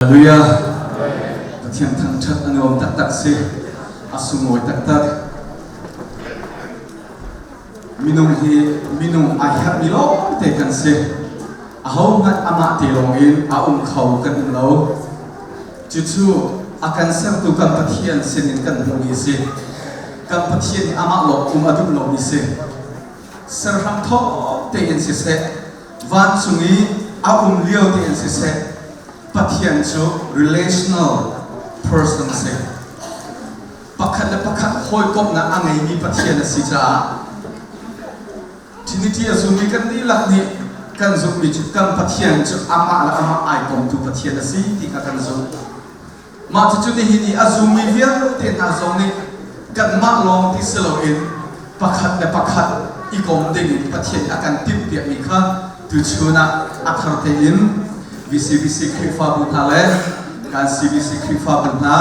Hallelujah. Pathian thangṭhat a nuam taktak si. A sunglawi taktak. Minung hi minung ai herhmi lawngte kan si. Ahohmanh amah te lawngin a um kho kan um lo. Cucu a kan sertu kan Pathian sinin kan hmuhmi a si. Kan Pathian nih amah lawng um a duh lomi si. Serhram thawk tein siseh, vancung i a um lio tein siseh, Pathian cu relational person a si. Pakhat le pakhat hawikomhnak a ngeimi Pathian a si caah Trinity a zummi kan dihlak nih kan zumhmi cu kan Pathian cu amah le amah ai komtu Pathian a si ti kha kan zumh. Mah cucu nihin i a zummi vialte hna zong nih kanmah lawng ti si loin pakhat le pakhat i kom dingin Pathian a kan timhpiakmi kha tuchun ah a thar tein VCBC Khrihfabu hna le kan CBC Khrihfabu hna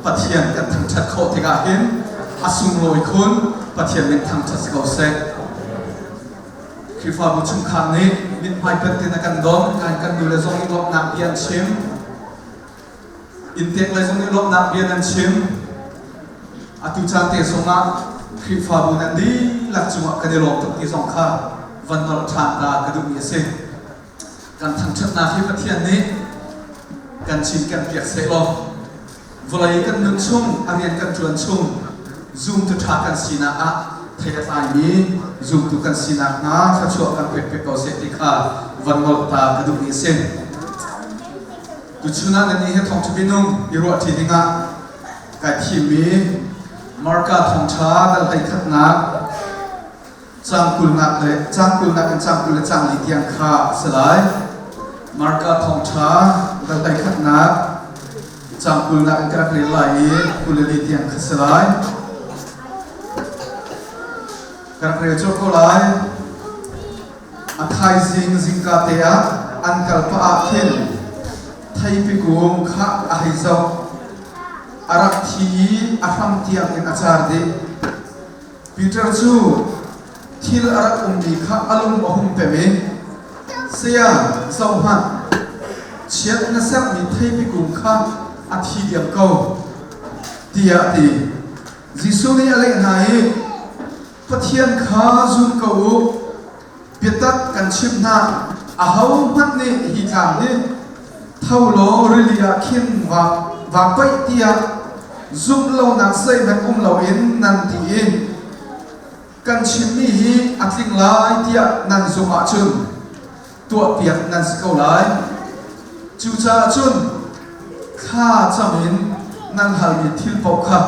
Pathian kan thangṭhat khawh tikah hin a sunglawi khun Pathian min thangṭhat si ko seh. Khrihfabu chungkhar nih mithmai panh tein a kan don, kan kan nule zong nih lawmhnak bia an chim. Inntek lei zong nih lawmhnak bia nan chim. Atu caan te zongah Khrihfabu nan dihlak cungah kan i lawm tuk ti zong kha van nolh ṭhan ta ka duhmi a si. Kan thangṭhatnak hi Pathian nih kan cinken piak sehlaw vawlei kan nun chung, a rian kan ṭuan chung zumtu ṭha kan sinak ah thei a tlaimi zumtu kan sinak hnga thluachuah kan pek piak ko seh ti kha van nolh ta ka duhmi a si. Tuchun ah nannih he thawngṭha minung i ruahṭi dingah kai thimmi Marka thawngṭha dal hleikhatnak caang kulnak le caang kulnak in caang 20 le caang li tiang kha a si lai. Marka thawngṭha dal hleikhatnak caang kulnak in ka rak rel lai i 24 tiang kha si lai. Ka rak rel colh ko lai. A thaizing zingka te ah an kal pah ah khin theipi kung kha a hei zoh. A rak thi i a hram tiang in a car dih. Peter cu thil a rak ummi kha a lung a hung pem i, Saya, zohhmanh, chiat na serhmi theipi kung kha a thi diam ko, tiah a ti. Jesuh nih a leh hna i, Pathian kha zum ko u. Biatak kan chimh hna, ahohmanh nih hi tlang hi tho law rili ah khin vaa paih tiah zumh lonak zeihmanh um loin nan ti i kan chimmi hi a tling lai tiah nan zumh ahcun tuahpiak nan si ko lai. Cucaah cun thla cam in nan halmi thil paoh kha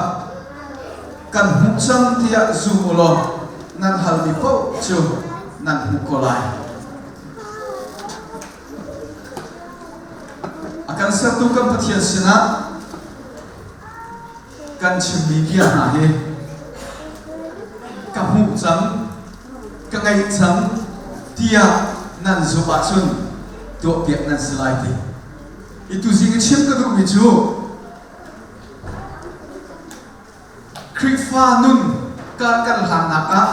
kan hmuh cang tiah zum u law nan halmi paoh cu nan hmuh ko lai. A kan sertu kan Pathian sinah kan chimmi bia hna hi ka hmuh cang, ka ngeih cang tiah nan zumh ahcun tuahpiak nan si lai ti. I tuzing i chim ka duhmi cu Khrihfa nun ka kan hlannak ah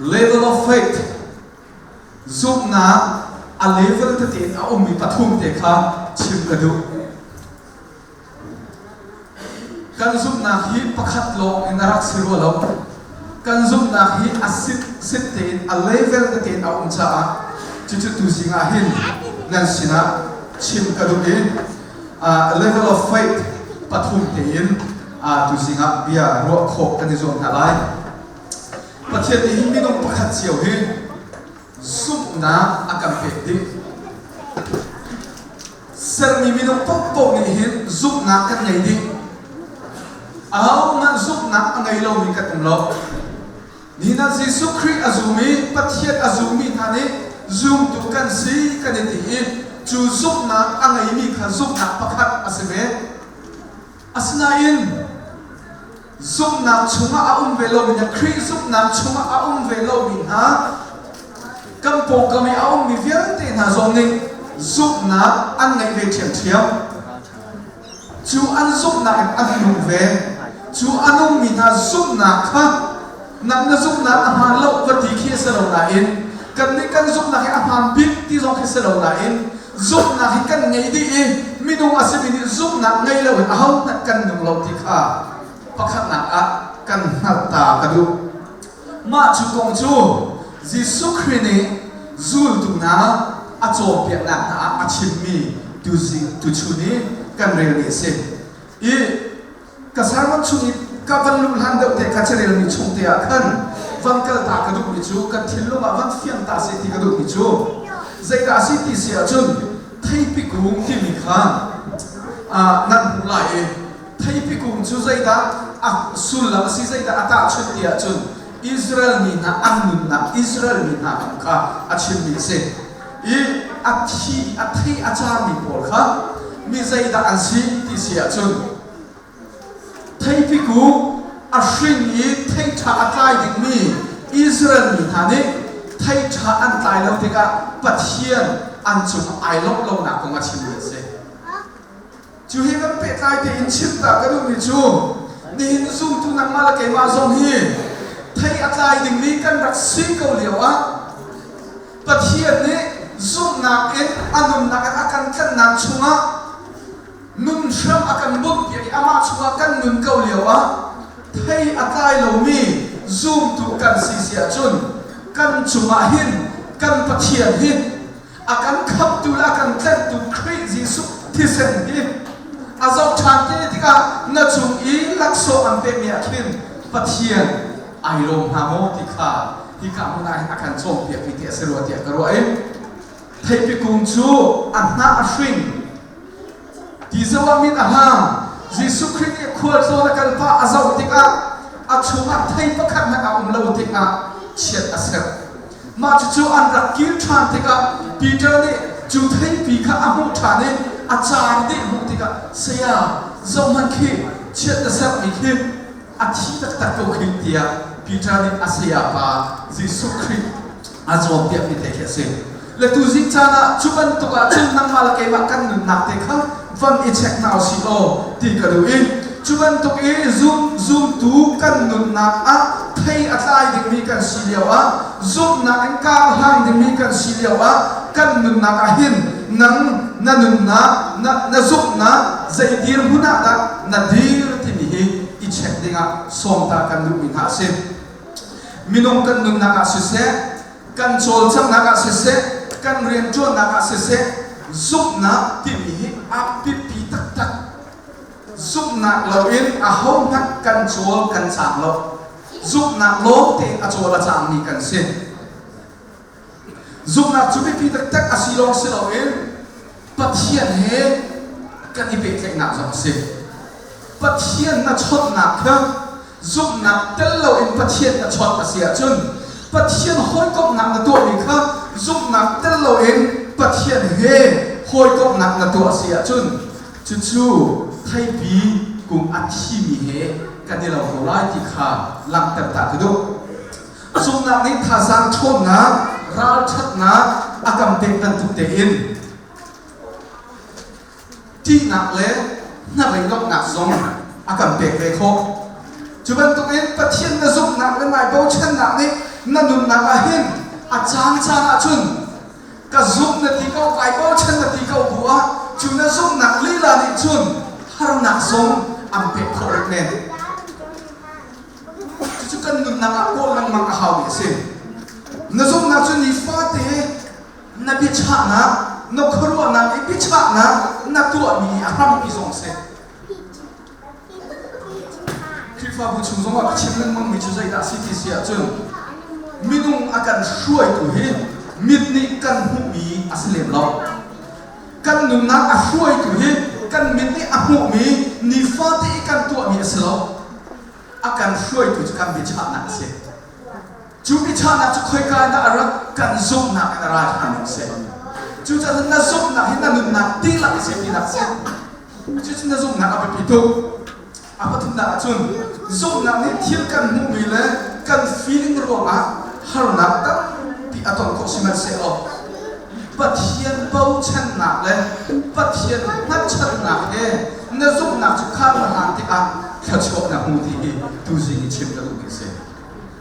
level of faith zumhnak a level tete in a ummi pathum te kha chim ka duh. Kan zumhnak hi pakhat lawng in a rak si rua lo. Kan zumhnak hi a sit sit tein a level tete in a um caah cucu tuzing ah hin nan sinah chim ka duh i level of faith pathum tein tuzing ah bia ruah khawh kan i zuam hna lai. Pathian nih hin minung pakhat cio hi zumhnak a kan pek dih. Sermi minung paohpaoh nih hin zumhnak kan ngei dih. Ahohmanh zumhnak a ngei lomi kan um lo. Nihin ah Jesuh Khrih a zum i Pathian a zummi hna nih zumtu kan si kan i ti i cu zumhnak a ngeimi kha zumhnak pakhat a si ve. Asinain zumhnak chungah a um ve lomi hna, Khrih zumhnak chungah a um ve lomi hna, kan pawngkam i a ummi vialte hna zong nih zumhnak an ngeih ve ṭhiamṭhiam. Cu an zumhnak in an nung ve. Cu a nungmi hna zumhnak kha nang na zumhnak a hmaan lo va ti khi a si lo nain kannih kan zumhnak hi a hmaan bik ti zong khi si lo nain. Zumhnak hi kan ngei dih i minung a simi nih zumhnak ngei loin ahohmanh kan nung lo ti kha pakhatnak ah kan hngalh ta ka duh. Mah cu kong cu Jesuh Khrih nih zultu hna a cawnpiaknak hna ah a chimmi tuzing tuchun i kan relmi a si. I ka sermon chung i ka van luh hlan deuh te kha carelmi chung te ah khan van kal ta ka duhmi cu kan thinlung ah van fiang ta seh ti ka duhmi cu zeidah a si ti si ahcun theipi kung timi kha nan hmuh lai i theipi kung cu zeidah a sullam a si, zeidah a tahchunh ti ahcun Israel mi hna an nunnak, Israel mi hna kong kha a chimmi a si. I a thi a thei a carmi pawl kha mi zeidah an si ti si ahcun theipi kung a hring i thei ṭha a tlai dingmi Israel mi hna nih thei ṭha an tlai lo tikah Pathian an cung ai lawmh lonak kong a chimmi a si. Cu hi kan pehtlai tein chim ta ka duhmi cu nihin zumtu nangmah le keimah zong hi thei a tlai dingmi kan rak si ko lio ah Pathian nih zumhnak in a nunnak in a kan tlanhnak chungah nun hram a kan bunhpiak i amah chungah kan nun ko lio ah thei a tlai lomi zumtu kan si si ahcun kan cungah hin kan Pathian hi a kan khamhtu le a kan tlanhtu Khrih Jesuh thisen hi a zoh ṭhan te tikah na cung i laksawng an pekmi ah khin Pathian ai lawm hnga maw ti kha hika hmun ah hin a kan cawnpiakmi ti a si rua tiah ka ruah i theipi kung cu a hnah a hring ti zoh ah mit a hlang. Jesuh Khrih nih khualtlawn a kal pah a zoh tikah a chungah thei pakhat hmanh a um lo tikah chiat a serh. Mah cucu an rak kir ṭhan tikah Peter nih cu theipi kha a hmuh ṭhan i a car dih hmuh tikah, "Saya, zohhmanh khi, chiat na serhmi khi a thi taktak ko khi," tiah Peter nih a sayapa Jesuh Khrih a cawnpiakmi te khi a si. Le tuzing caan ah cu bantuk ah cun nangmah le keimah kan nunnak te kha van i check hna usih law ti ka duh i cu bantuk i zum zumtu kan nunnak ah thei a tlai dingmi kan si lio ah, zumhnak in kar hlang dingmi kan si lio ah, kan nunnak ah hin nang na nunnak na, na zumhnak zei dirhmun ah dah na dir timi hi i check dingah sawm ta kan duhmi hna a si. Minung kan nunnak ah siseh, kan cawlcanghnak ah siseh, kan rianṭuannak ah siseh, zumhnak timi hi a biapi taktak. Zumhnak loin ahohmanh kan cawl kan cang lo. Zumhnak lawng tein a cawl a cangmi kan si. Zumhnak cu biapi taktak a si lawng si loin Pathian he kan i pehtlaihnak zong a si. Pathian na chawnhnak kha zumhnak tel loin Pathian na chawnh a si ahcun, Pathian hawikomhnak na tuahmi kha zumhnak tel loin Pathian he hawikomhnak na tuah a si ahcun, cucu theipi kung a thimi he kan i lo ko lai ti kha langhter ta ka duh. Zumhnak nih thazaang ṭhawnnak, ralṭhatnak a kan pek bantuk tein ṭihnak le hnabei donghnak zong a kan pek ve khawh. Cu bantukin Pathian na zumhnak le nai bochannak nih na nunnak ah hin a caancaan ahcun ka zumh na ti ko, kai bochan na ti ko bu ah cu na zumhnak lila nih cun harnak zong an pek khawh rih men. Cucu kan nunnak ah kawl lengmang a haumi a si. Na zumhnak cu nifate na biachahnak, na khuaruahnak i biachahnak na tuahmi a hrampi zong a si. Khrihfabu chung zongah ka chim lengmangmi cu zeidah a si ti si ahcun minung a kan hruaitu hi mit nih kan hmuhmi a si lem lo. Kan nunnak a hruaitu hi kan mit nih a hmuhmi nifate i kan tuahmi a si lo. A kan hruaitu cu kan biachahnak a si. Cu biachahnak cu khoika in dah a rat? Kan zumhnak in a ra ṭhan a si. Cucaah na zumhnak hi na nunnak dihlak a si tinak a si. Cucu na zumhnak a biapi tuk. A pathumnak ahcun zumhnak nih thil kan hmuhmi le kan feeling ruangah harnak tampi a ton khawh, sihmanhsehlaw Pathian bochannak le Pathian hngatchannak he na zumhnak cu kha na hlan tikah thluachuah na hmu ti hi tuzing i chim ka duhmi a si.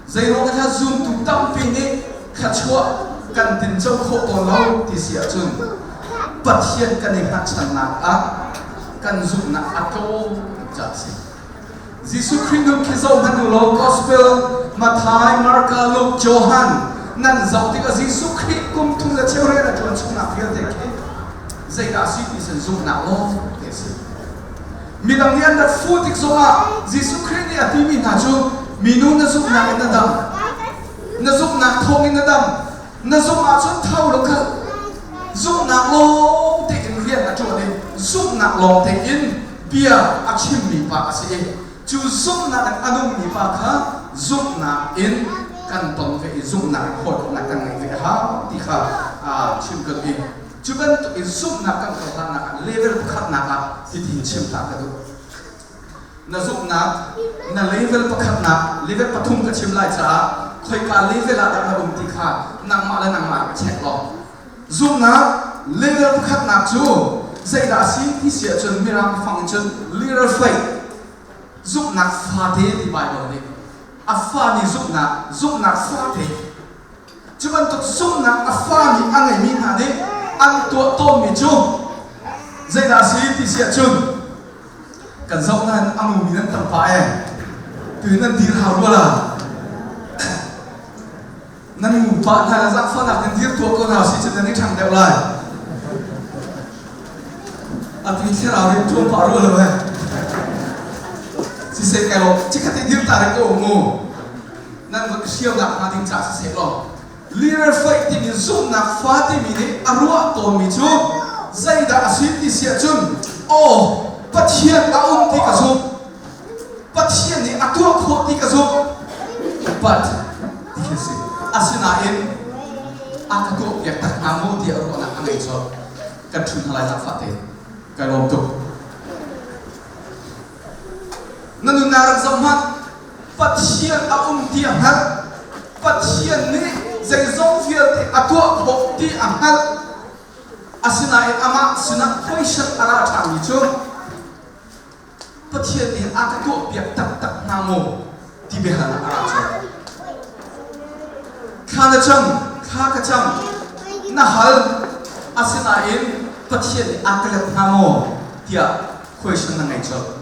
Zeiruang ah zumtu tampi nih thluachuah kan tinco khawh tawn lo ti si ahcun. Pathian kan i hngatchannak ah kan zumhnak a tlawm tuk caah a si. Jesuh Khrih nun khi zoh hmanh u law Gospel Matthai, Marka, Luke, Johan nan zoh tikah Jesuh Khrih kum thum le cheu rian a ṭuan chungnak vialte khi zeidah a si ti sin zumhnak lawng te a si. Midang nih an rak fuh tik zongah Jesuh Khrih nih a timi hna cu minu na zumhnak in na dam. Na zumhnak thawngin na dam. Na zumh ahcun tho law kal. Zumhnak lawng tein rian a ṭuan i zumhnak lawng tein bia a chimmi pa a si i cu zumhnak in a nungmi pa kha zumhnak in kan ton ve i zumhnak in hawikomhnak kan ngeih ve a hau ti kha chim ka duh i cu bantuk in zumhnak kan cohlannak ah level pakhatnak ah hitin chim ta ka duh. Na zumhnak na level pakhatnak level pathum ka chim lai caah khoika level ah dah na um ti kha nangmah le nangmah ka check law. Zumhnak level pakhatnak cu zeidah a si ti si ahcun Mirang fang in cun little faith zumhnak fate ti Bible nih a fami zumhnak zumhnak fate Cu bantuk zumhnak a fami a ngeimi hna nih an tuah tawnmi cu zeidah a si ti si ahcun kan zoh nain a ngumi nan tam pah ee. Tuhi nan dir hau rua la. Nan ngu pah hna le zaangfahnak nan dir tuah ko hna si cun nan i ṭhang deuh lai. Atu hi thlarau nih ṭuan pah rua lo ee. Siseh kai lo, chikkhat te dir ta rih ko mu. Nan va hrialnak hnga ding caah siseh law lirfoih timi zumhnak fa timi nih a ruah tawnmi cu zeidah a si ti si ahcun aw Pathian a um ti ka zumh Pathian nih a tuah khawh ti ka zumh but ti khi si asinain a ka tuah piak tak hnga maw tiah ruahnak a ngei colh kan ṭhu hna lai zaangfah te kai lawm tuk Na nunnak rak zoh hmanh. Pathian a um ti a hngalh. Pathian nih zeizong vialte a tuah khawh ti a hngalh. Asinain amah sinah question a ra ṭhanmi cu Pathian nih a ka tuahpiak taktak hnga maw ti biahalnak a ra colh. Thla na cam, thla ka cam, na hal. Asinain Pathian nih a ka let hnga maw tiah question na ngei colh.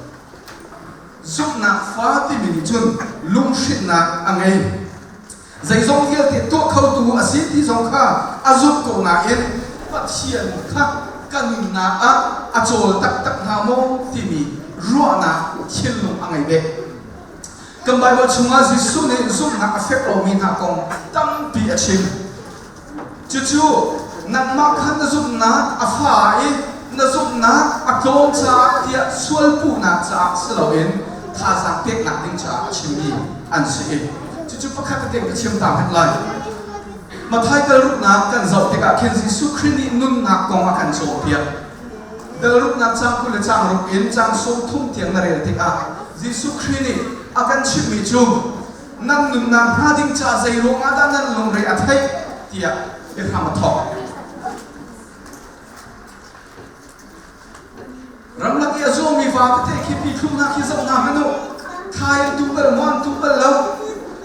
Zumhnak fa timi nih cun lunghrinnak a ngei. Zeizong vialte tuah khotu a si ti zong kha a zumh ko nain Pathian kha ka nunnak ah a cawl taktak hnga maw timi ruahnak thinlung a ngei ve. Kan Baibal chungah Jesuh nih zumhnak a fek lomi hna kong tampi a chim. Cucu nangmah kha na zumhnak a fa i na zumhnak a tlawm caah tiah sualpuhnak caah si loin thazaang peknak ding caah a chimmi an si i cucu pakhat tete ka chim ta hmanh lai. Matthai dal ruknak kan zoh tikah khin Jesuh Khrih nih nunnak kong a kan cawnpiak. Dal ruknak caang 20 le caang ruk in caang 30 tiang na rel tikah Jesuh Khrih nih a kan chimhmi cu Nan nunnak hnga ding ca zei ruangah dah nan lungre a theih tiah biahram a thawk. Ramlak i a zuangmi va tete khi pithlum hna khi zoh hna hmanh u. Thai an tuh bal maw an tuh bal lo.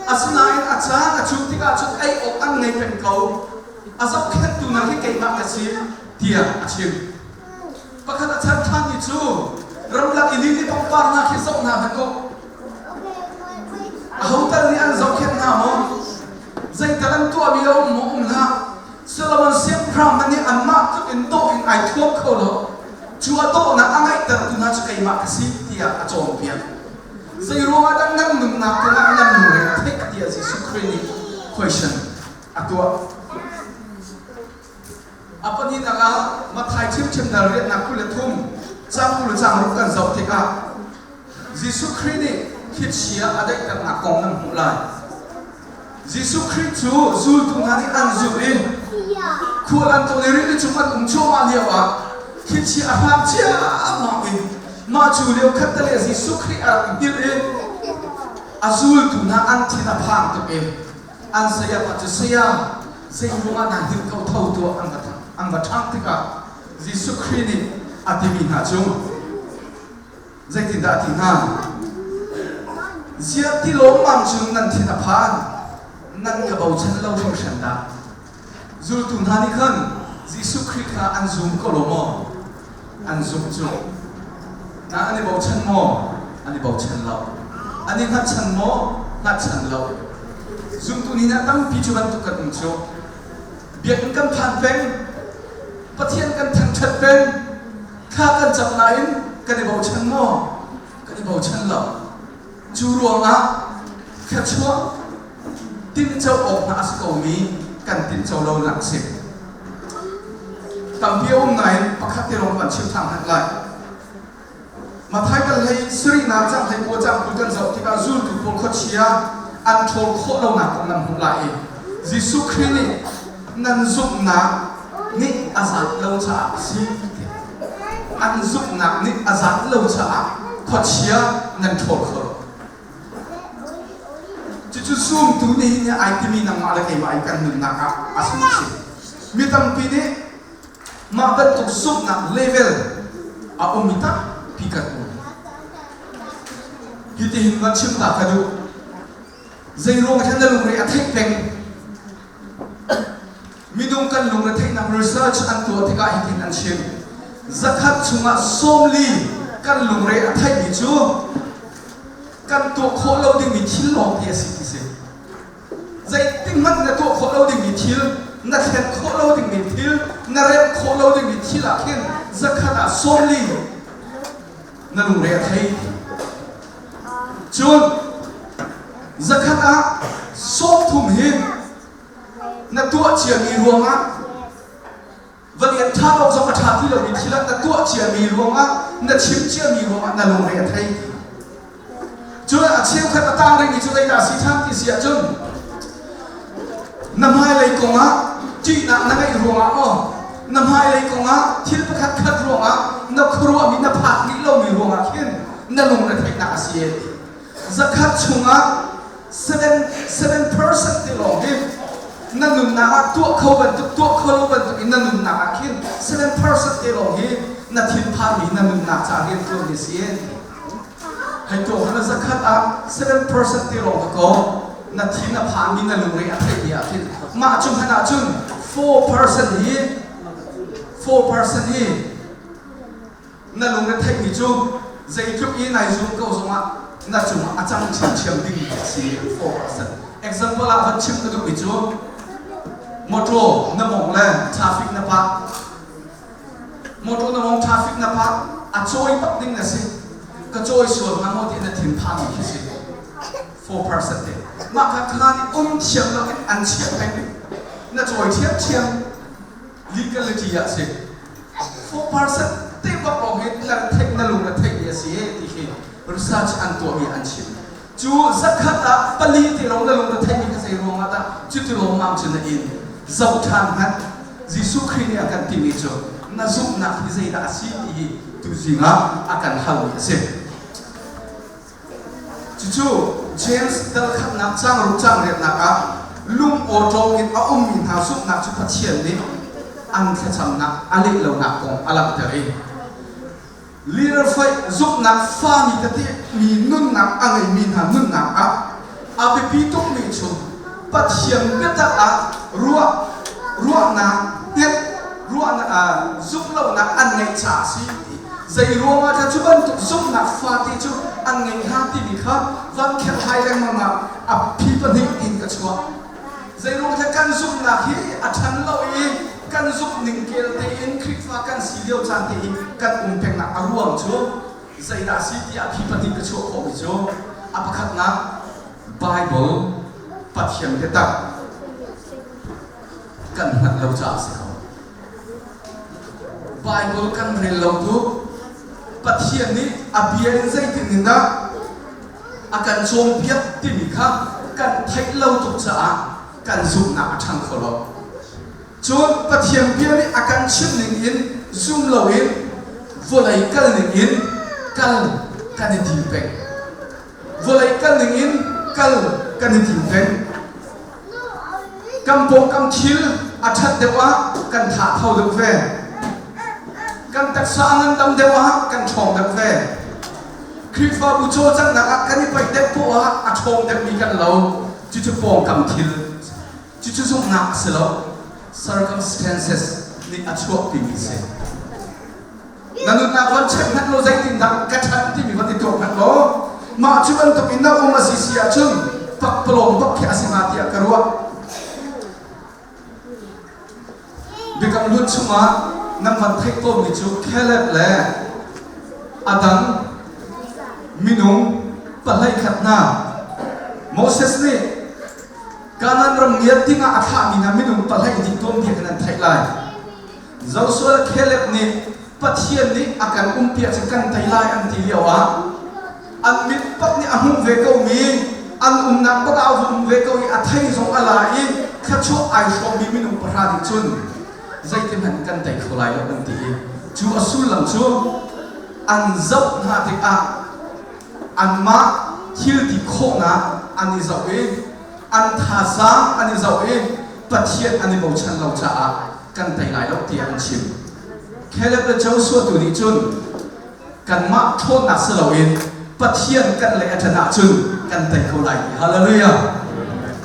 Asinain a caan a cu tikah cun ei awk an ngei peng ko. A zohkhenhtu hna khi keimah ka si tiah a chim. Pakhat a chan ṭhanmi cu ramlak i lili pangpar hna khi zoh hna hmanh u. Aho tal nih an zohkhenh hna maw? Zeital an tuahmi a um maw? Um hlah. Solomon siangpahrang hmanh nih anmah tluk in dawh in ai thuam kho lo. Cu a dawhnak a ngeihtertu hna cu keimah ka si tiah a cawnpiak. Zei ruangah dah nan nunnak kongah nan lungre a theih tiah Jesuh Khrih nih question a tuah. A pahnihnak ah Matthai chimchim dal rianhnak 23 caang 20 le caang ruk kan zoh tikah Jesuh Khrih nih thlichia a daihternak kong nan hmuh lai. Jesuh Khrih cu zultu hna nih an zulh i khual an ton i rili cung an um cuahmah lioah thlichia a hrang ciammam i mah cu lio khat tale Jesuh Khrih a rak i hngilh i a zultu hna an thin a phang tuk i an sayapa cu saya zei ruangah naa hngilh ko tho tuah an va an va ṭhangh tikah Jesuh Khrih nih a timi hna cu zeitindah a ti hna ziah ti lawmmam cun nan thin a phan nan ka bochan lo hringhran dah zultu hna nih khan. Jesuh Khrih kha an zum ko lo maw? An zumh cu. Na an i bochan maw? An i bochan lo. An i hngatchan maw? Hngatchan lo. Zumtu ni ah tampi cu bantuk kan um cu. Biakinn kan phan peng, Pathian kan thangṭhat peng, thla kan cam nain kan i bochan maw? Kan i bochan lo. Cu ruangah thluachuah tinco awk hna a si komi kan tinco lonak a si. Tampi a um nain pakhat te lawng kan chim ṭhan hmanh lai. Matthai kal hlei sarihnak cang hlei paw cang kul kan zoh tikah zultu pawl khuachia an ṭhawl khawh lonak kong nan hmuh lai i Jesuh Khrih nih nan zumhnak nih a zat lo caah a si an zumhnak nih a zat lo caah khuachia nan ṭhawl kho lo. Cucu zumtu nih hin ai timi nangmah le keimah i kan nunnak ah a sung a si. Mi tampi nih mah bantuk zumhnak level a ummi tampi kan um. Hitihin van chim ta ka duh. Zeiruang khan na lungre a theih peng? Minung kan lungre theihnak research an tuah tikah hitin an chim. Zakhat chungah 40 kan lungre a theihmi cu kan tuah khawh lo dingmi thil lawng ti a si ti si. Zeitin hmanh na tuah khawh lo dingmi thil, na thlen khawh lo dingmi thil, na remh khawh lo dingmi thil ah khin zakhat ah 40 na lungre a thei. Cun zakhat ah 30 hi na tuah ciami ruangah va lian ṭha awk zong a ṭha ti lomi thil ah na tuah ciami ruangah na chim ciami ruangah na lungre a thei. Cun a cheukhat a tang rihmi cu zeidah a si ṭhan ti si ahcun na hmailei kongah ṭihnak na ngeih ruangah maw na hmailei kongah thil pakhat khat ruangah na khuaruahmi na phak rih lomi ruangah khin na lungre theihnak a si ti. Zakhat chungah 7% te lawng hi na nunnak ah tuah kho bantuk tuah kho lo bantuk in na nunnak ah khin 7% te lawng hi na thinphanmi na nunnak ca rian ṭuan ni si. Hei tuah na zakhat ah 7% te lawng ka ko na thin a phanmi na lungre a theihmi ah khin mah cu hmanh ah cun 4% hi 4% hi na lungre theihmi cu zeitluk i nai zum ko zongah na cungah a cang chiamchiam ding a si 4%. Example ah van chim ka duhmi cu motor na mong le traffic na pah Motor na mong traffic na park a cawi bak ding na si. Ka cawi sual hnga maw ti na thin phang mi khi si. 4% te. Mah kha kha nih um thiam lo in an chiah peng. Na cawi thiam thiam legality ah si. 4% te bak lawng hi na theih na lung na theih mi a si ti khi research an tuah mi an chim. Cu zakhat ah pali te lawng na lung na theihmi kha zei ruangah dah cuti lawmmam cu na in zoh ṭhan hmanh. Jesuh Khrih nih a kan timi cu na zumhnak hi zeidah a si ti hi tuzing ah a kan halmi a si. Cucu James dal khatnak caang ruk caang riatnak ah lung awṭawm in a ummi hna zumhnak cu Pathian nih an thlacamnak a leh lonak kong a langhter i Lirfaih zumhnak fami tete mi nunnak a ngeimi hna nunnak ah a biapi tukmi cu Pathian biatak ah ruah ruahnak hnget ruahnak zumh lonak an ngeih caah a si ti. Zei ruangah dah cu bantuk zumhnak fate cu an ngeih hnga timi kha van kherhhlai lengmang ah a phi pahnih in ka chuah. Zeiruang dah kan zumhnak hi a ṭhan lo i kan zumh ning kel tein Khrihfa kan si lio caan te hi kan um pengnak a ruang cu zeidah a si tiah phi pahnih ka chuah khawhmi cu a pakhatnak Bible Pathian biatak kan hngalh lo caah a si ko. Bible kan rel lo tu Pathian nih a bia in zeitin in dah a kan cawnpiak timi kha kan theih lo tuk caah kan zumhnak a ṭhang kho lo. Cun Pathian bia nih a kan chimh ning in zum loin vawlei kal ning in kal kan i tim peng. Vawlei kal ning in kal kan i tim peng. Kan pawngkam thil a ṭhat deuh ah kan tha tho deuh ve. Kan taksa a ngandam deuh ah kan ṭhawng deuh ve. Khrihfabu cawlcanghnak ah kan i paih deuh poah ah a ṭhawng deuhmi kan lo. Cucu pawngkam thil, cucu zumhnak a si lo. Circumstances nih. Nih a chuahpimi si. Na nunnak van check hmanh law zeitindah ka ṭhat timi van i tuak hmanh law mah cu bantuk in na um a si si ahcun pakpalawng bak khi a si hnga tiah ka ruah. Biakam Hlun chungah nan van theih tawnmi cu Caleb le a dang minung pahlei khat hna Moses nih Kanaan ram ngiat dingah a thlahmi hna minung pahlei nih tuanbia kan an theih lai. Joshua le Caleb nih Pathian nih a kan umpi ahcun kan tei lai an ti lio ah an mit pak nih a hmuh ve komi an umnak bak ah a um ve ko i a thei zong a la i thluachuah ai hrawmmi minung pahra nih cun zeitihmanh kan tei kho lai lo an ti i cu a sullam cu an zoh hna tikah anmah thil ti khawhnak an i zoh i an thazaang an i zoh i Pathian an i bochan lo caah kan tei lai lo tiah an chim. Caleb le Joshua tu nih cun kanmah ṭhawnnak si loin Pathian kan lei a ṭan ahcun kan tei ko lai ti. Hallelujah!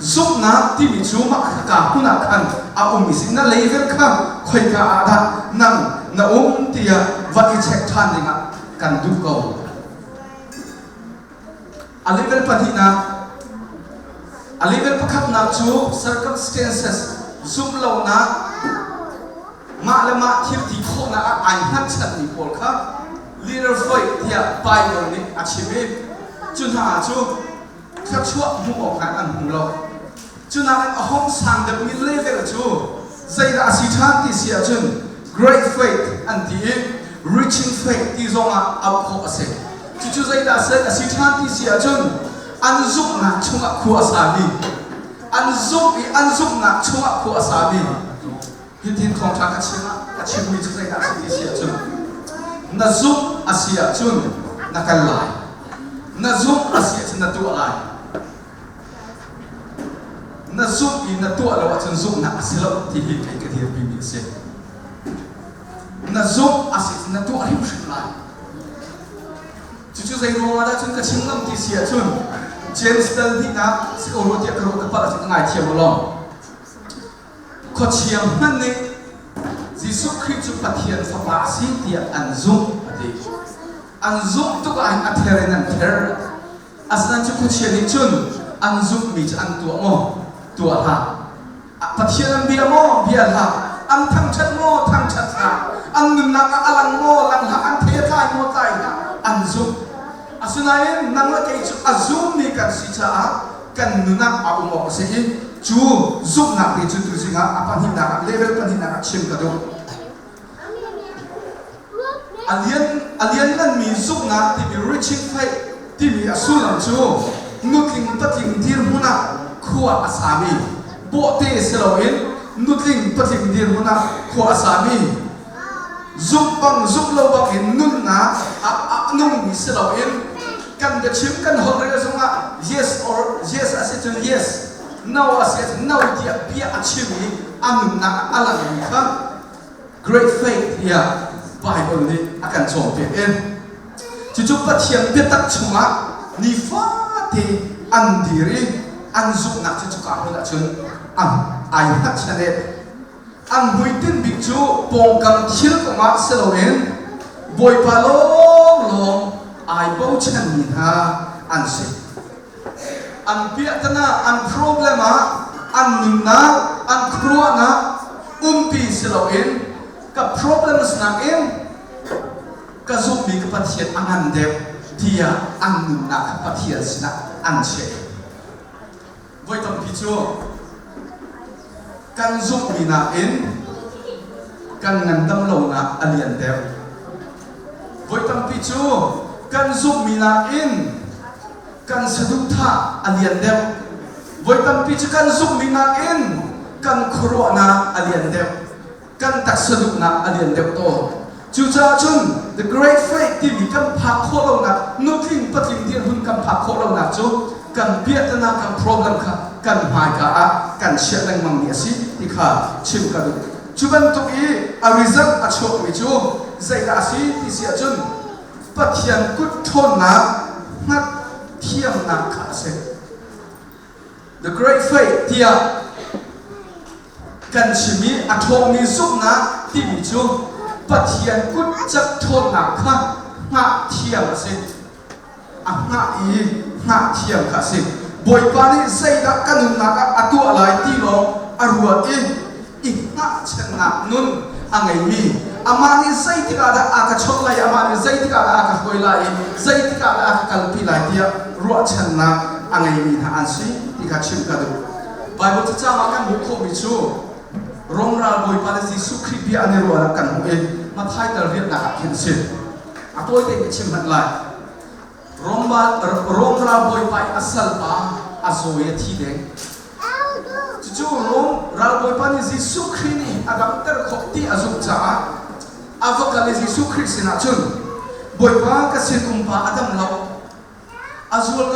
Zumhnak timi cu mah ka hmun ah khan a ummi si. Na level kha khoika ah dah nang na um tiah van i check ṭhan dingah kan duh ko. A level pahnihnak a level pakhatnak cu circumstances zumhlonak mah le mah thil ti khawhnak ah ai hngatchanmi pawl kha leader faith tiah Bible nih a chim i cu hna cu thluachuah hmuh awk ah an hmu lo. Cu nakin a hong sang deuhmi level cu zeidah a si ṭhan ti si ahcun great faith an ti i reaching faith ti zongah auh khawh a si. Cucu zeidah a si ṭhan ti si ahcun an zumhnak chungah khua a sami, an zumh i an zumhnak chungah khua a sami hitin thawngṭha ka chim ah ka chimmi cu zeidah a si ti si ahcun na zumh a si ahcun na kal lai. Na zumh a si ahcun na tuah lai. Na zumh i na tuah lo ahcun zumhnak a si lo ti hi kei ka dirpimi a si. Na zumh a si ahcun na tuah hrimhrim lai. Cucu zei ruangah dah cun ka chim ngam ti si ahcun James dal hnihnak si ko rua tiah ka ruah ka palh ahcun ka ngaithiam u law. Khuachia hmanh nih Jesuh Khrih cu Pathian Fapa a si tiah an zumh a ti. An zumh tuk ahhin a ther in an ther. Asinain cu khuachia nih cun an zumhmi cu an tuah maw? Tuah hlah. Pathian an bia maw? Bia hlah. An thangṭhat maw? Thangṭhat hlah. An nunnak ah a lang maw? Lang hlah. An thei a tlai maw? Tlai hlah. An zumh. Asinain nang le kei cu a zummi kan si caah kan nun ah a um awk a si i cu zumhnak te cu tuzing ah a pahnihnak ah level pahnihnak ah chim ka duh. A lian a liannganmi zumhnak timi reaching faith timi a sullam cu nutling patling dirhmun ah khua a sami bawhte si loin nutling patling dirhmun ah khua a sami zumh bang zumh lo bang in nunnak a, a nungmi si loin kan biachim kan holh rel zongah yes or yes a si cun yes no a si ahcun no tiah bia a chim i a nunnak ah a langmi kha Great faith tiah Bible nih a kan cawnpiak i cucu Pathian biatak chungah nifate an dir i an zumhnak cu cuka hmun ahcun an ai hngatchan i an hmuitinh bik cu pawngkam thil kongah si loin Bawipa lawnglawng ai bochanmi hna an si. An piahtana, an problem ah an nunnak, an khuaruahnak umpi si loin ka problems nakin ka zumhmi ka Pathian a ngan deuh tiah an nunnak kha Pathian sinah an chiah. Voi tampi cu kan zumhmi nakin kan ngandam lonak a lian deuh. Voi tampi cu kan zumhmi nakin kan saduhthah a lian deuh. Voi tampi cu kan zumhmi nakin kan khuaruahnak a lian deuh. Kan taksa duhnak a lian deuh tawn. Cucaah cun the great faith timi kan phak khawh lonak nutling patling dirhmun kan phak khawh lonak cu kan piahtana kan problem kha kan hmaika ah kan chiah lengmang mi a si ti kha chim ka duh. Cu bantuk i a result a chuakmi cu zeidah a si ti si ahcun Pathian kut ṭhawnnak hngat thiamnak kha a si. The Great Faith tiah kan chim i a ṭhawngmi zumhnak. timi cu Pathian kut cat ṭhawnnak kha hngah thiam a si. A hngah i hngah thiam kha a si. Bawipa nih zeidah ka nunnak ah a tuah lai ti lawng a ruat i i hngahchannak nun a ngeimi amah nih zeitik ah dah a ka chawnh lai amah nih zeitik ah dah a ka hruai lai i zeitik ah dah a ka kalpi lai tiah ruahchannak a ngeimi hna an si ti kha chim ka duh. Baibal cacang ah kan hmuh khawhmi cu Rom ral bawipa le Jesuh Khrih bia an i ruahnak kan hmuh i Matthai tal rianhnak ah khin a si. A tawi tein ka chim hmanh lai. Rom ral bawipa i a salpa a zaw i a thi deng. Cucu Rom ralbawipa nih Jesuh Khrih nih a damter khawh ti a zumh caah a va kal i Jesuh Khrih sinah cun Bawipa ka sinumpa a dam lo a zual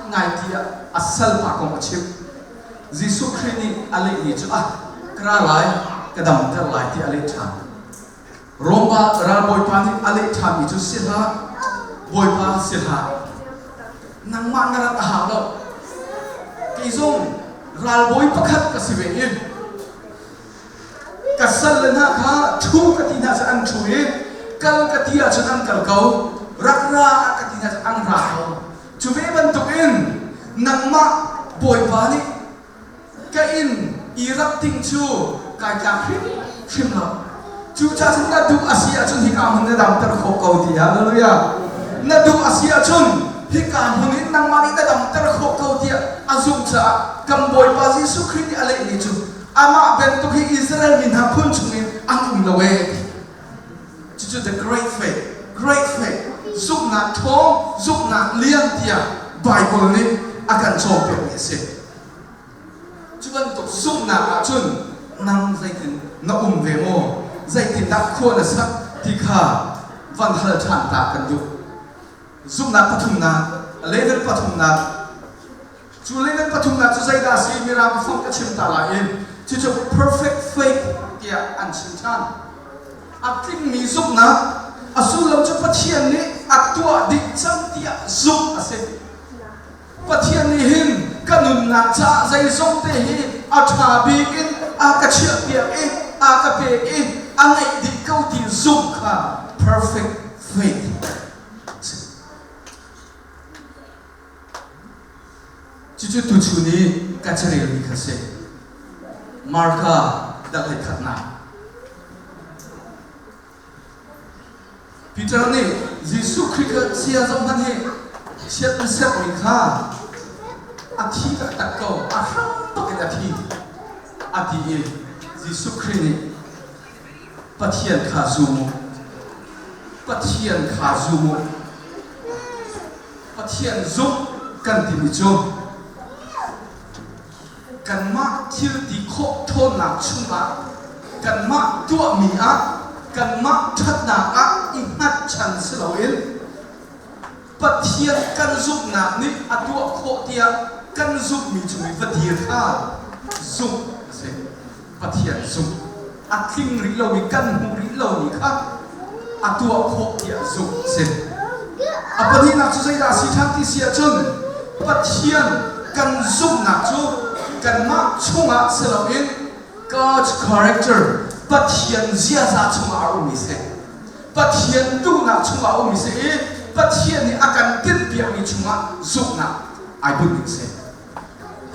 ngai tiah a salpa kong a chimh. Jesuh Khrih nih a lehmi cu ah ka ra lai ka damter lai tiah a leh ṭhan. Rom ralbawipa nih a leh ṭhanmi cu si hlah, Bawipa si hlah. Nangmah na rat a hau lo. Kei zong ralbawi pakhat ka si ve i ka sal le hna kha ṭhu ka ti hna cu an ṭhu i kal ka ti ahcun an kal ko, rak ra ka ti hna cu an ra ko. Cu ve bantukin nangmah Bawipa nih ka inn i rak ding cu kai tlak hrimhrim lo. Cucaah cun na duh a si ahcun hika hmun na damter khawh ko ti hallelujah. Na duh a si ahcun hika hmun in nangmah nih na damter khawh ko tiah a zumh caah kan Bawipa Jesuh Khrih nih a lehmi cu amah bantuk hi Israel mi hna phun chungin an um lo ee. Cucu the great faith, great faith, zumhnak ṭhawng, zumhnak lian tiah Bible nih a kan cawnpiakmi a si. Cu bantuk zumhnak ahcun nang zeitin na um ve maw? Zeitindah khua na sak ti kha van hal ṭhan ta kan duh. Zumhnak pathumnak, level pathumnak, cu level pathumnak cu zeidah a si? Mirang fong ka chim ta lai i cucu perfect faith tiah an chim ṭhan. A tlingmi zumhnak, a sullam cu Pathian nih a tuah dih cang tiah zumh a si. Pathian nih hin ka nunnak caah zeizong te hi a ṭha bik in a ka chiahpiak i a ka pek i a ngeih dih ko ti zumh kha perfect faith Cucu tuchun i ka carelmi kha si. Marka dal hleikhatnak. Peter nih Jesuh Khrih kha sia zoh hmanh hi chiat na sermi kha a thi taktak ko, a hram bak in a thi a ti i Jesuh Khrih nih Pathian kha zum u, Pathian kha zum u, Pathian zumh kan timi cu kanmah thil ti khawh ṭhawnnak chungah kanmah tuahmi ah kanmah ṭhatnak ah i hngatchan si loin Pathian kan zumhnak nih a tuah khawh tiah kan zumhmi cung i va dir kha zumh a si. Pathian zumh a tling rih lomi kan hmuh rih lomi kha a tuah khawh tiah zumh a si. A pahnihnak cu zeidah a si ṭhan ti si ahcun Pathian kan zumhnak cu kanmah chungah si loin God's character Pathian ziaza chungah a ummi si. Pathian duhnak chungah a ummi si i Pathian nih a kan tinhpiakmi chungah zumhnak ai bunh ding si.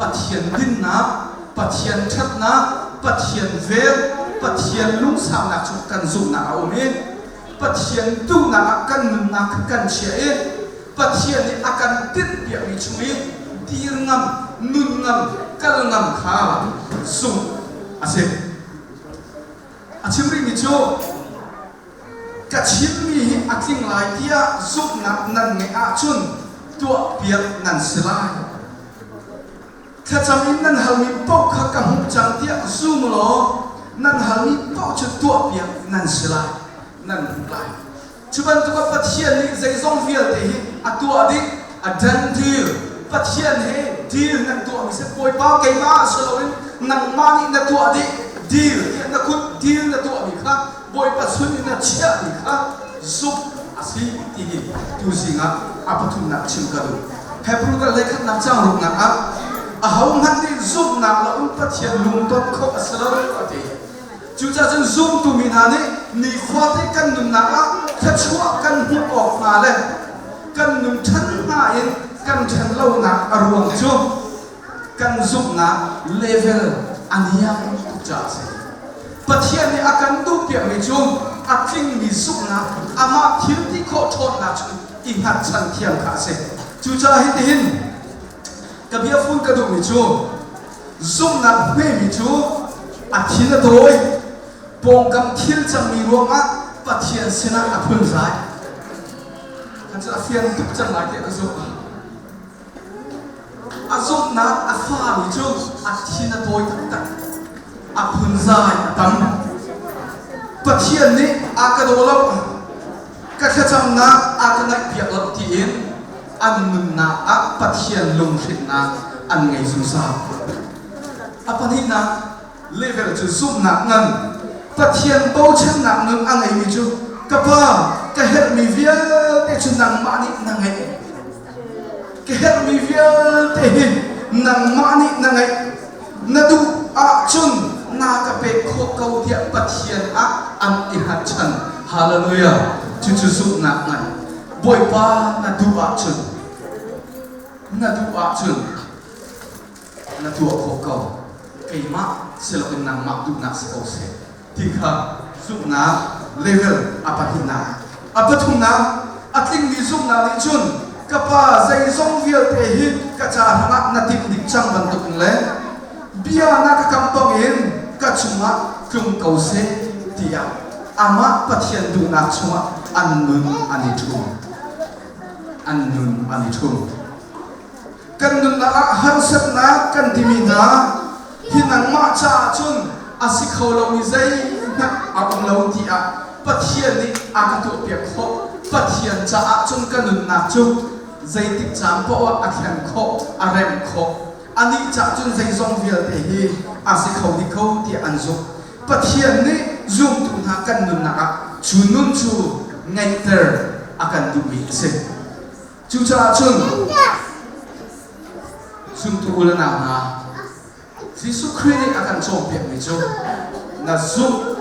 Pathian dinnak, Pathian ṭhatnak, Pathian vel, Pathian lungsaunak cu kan zumhnak a um i Pathian duhnak ah kan nunnak kha kan chiah i Pathian nih a kan tinhpiakmi chung i dir ngam, nun ngam, kal ngam kha zumh a si. A chim rihmi cu ka chimmi hi a tling lai tiah zumhnak nan ngeih ahcun tuahpiak nan si lai. Thlacam in nan halmi paoh kha ka hmuh cang tiah zum law nan halmi paoh cu tuahpiak nan si lai, nan hmuh lai. Cu bantuk ah Pathian nih zeizong vialte hi a tuah dih, a done deal. Pathian he deal nan tuahmi si Bawipa keimah ah si loin nangmah nih na tuah dih deal tiah na kut deal na tuahmi kha Bawipa sun in na chiahmi kha zumh a si ti hi tuzing ah a pathumnak chim ka duh. Hebrew dal hlei-khatnak caang ruknak ah ahohmanh nih zumhnak loin Pathian lungton khawh a si lo a ti. Cucaah cun zumtu mi hna nih nikhua te kan nunnak ah thluachuah kan hmuh awk hnga le kan nun ṭhan hnga in kan ṭhan lonak a ruang cu kan zumhnak level a niam tuk caah a si. Pathian nih a kan duhpiakmi cu a tlingmi zumhnak, amah thil ti khawh ṭhawnnak chung i hngatchan thiam kha a si. Cucaah hitihin ka biafun ka duhmi cu zumhnak hmemi cu a thin a tawi, pawngkam thil cangmi ruangah Pathian sinah a phunzai. Kan cu a fian tuk cang lai tiah ka zumh. A zumhnak a fami cu a thin a tawi taktak. A phunzai a tam. Pathian nih a ka daw lo, ka thlacamnak a ka ngaihpiak lo tiin an nunnak ah Pathian lunghrinnak an ngei zungzal. A pahnihnak level cu zumhnak ngan. Pathian bochannak nun a ngeimi cu ka Pa, ka herhmi vialte cu nangmah nih na ngeih. Ka herhmi vialte hi nangmah nih na ngeih. Na duh ahcun na ka pek khawh ko tiah Pathian ah an i hngatchan. Hallelujah. Cucu zumhnak ngan. Bawipa na duh ahcun na duh ahcun na tuah khawh ko. Keimah si loin nangmah duhnak si ko seh ti kha zumhnak level a pahnihnak. A pathumnak, a tlingmi zumhnak nih cun ka pa zeizong vialte hi ka ca hrangah na timh dih cang bantukin le bia na ka kam bangin ka cungah tlung ko seh tiah amah Pathian duhnak chungah an nun an i ṭhum. An nun an i ṭhum. Kan nunnak ah harsatnak kan timi hna hi nangmah caah cun a si kho lomi zeihmanh a um lo tiah Pathian nih a ka tuahpiak khawh. Pathian caah cun ka nunnak cu zeitik caan paoh ah a thlen khawh, a remh khawh. Anih caah cun zeizong vialte hi a si kho dih ko tiah an zumh. Pathian nih zumtu hna kan nunnak ah cu nun cu ngeihter a kan duhmi a si. Cucaah cun zumtu u le nau hna, Jesuh Khrih nih a kan cawnpiakmi cu na zumh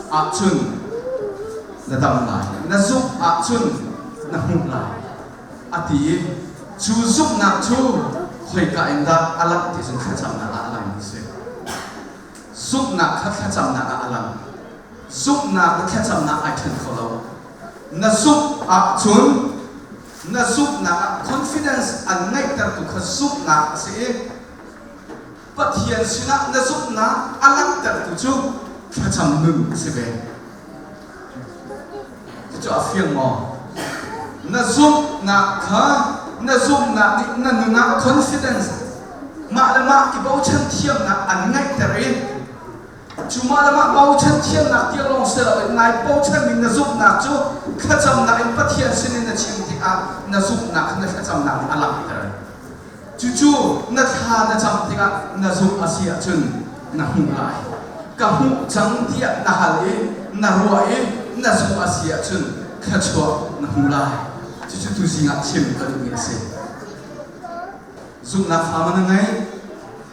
ahcun na dam lai, na zumh ahcun na hmuh lai a ti i cu zumhnak cu khoika in dah a langh ti cun thlacamnak ah a langmi a si. Zumhnak kha thlacamnak ah a lang. Zumhnak le thlacamnak ai ṭhen kho lo. Na zumh ahcun na zumhnak ah confidence an ngeihtertu kha zumhnak a si i Pathian sinah na zumhnak a langhtertu cu thlacam nun a si ve. Cucu a fiang maw? Na zumhnak kha na zumhnak nih na nun ah confidence mah le mah i bochan thiamnak an ngeihter i Cu mah le mah bochan thiamnak tiang lawng si loin nai bochanmi na zumhnak cu thlacamnak in Pathian sinin na chim tikah na zumhnak kha na thlacamnak nih a langhter. Cucu na thla na cam tikah na zumh a si ahcun na hmuh lai. Ka hmuh cang tiah na hal i na ruah i na zumh a si ahcun thluachuah na hmu lai. Cucu tuzing ah chim ka duhmi a si. Zumhnak fa ma na ngei?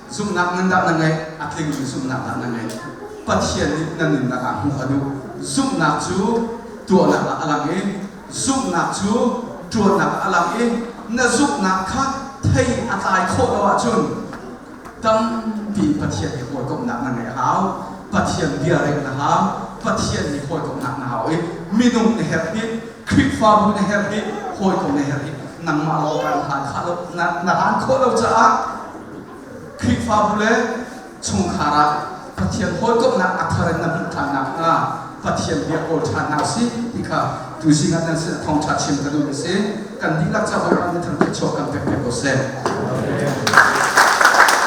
Zumhnak ngan dah na ngeih? A tlingmi zumhnak dah na ngeih? Pathian nih na nunnak ah hmuh a duh. Zumhnak cu tuahnak ah a lang i zumhnak cu ṭuannak ah a lang i na zumhnak kha thei a tlai khawh lo ahcun tampi Pathian he hawikomhnak na ngeih a hau. Pathian bia reng na hau. Pathian nih hawikomhnak na hau i minung na herh hi Khrihfabu na herh hi hawikom na herh hi nangmah lawng kan hlan kha lo na na hlan khawh lo caah Khrihfabu le chungkhar ah Pathian hawikomhnak a thar in na hmuh ṭhan nakhnga Pathian bia kawl ṭhan hna usih ti kha tuzing ah nan sin thawngṭha chim ka duh a si. Kan dihlak ca Bawipa nih thangṭhat chuah kan pek piak ko seh. Amen.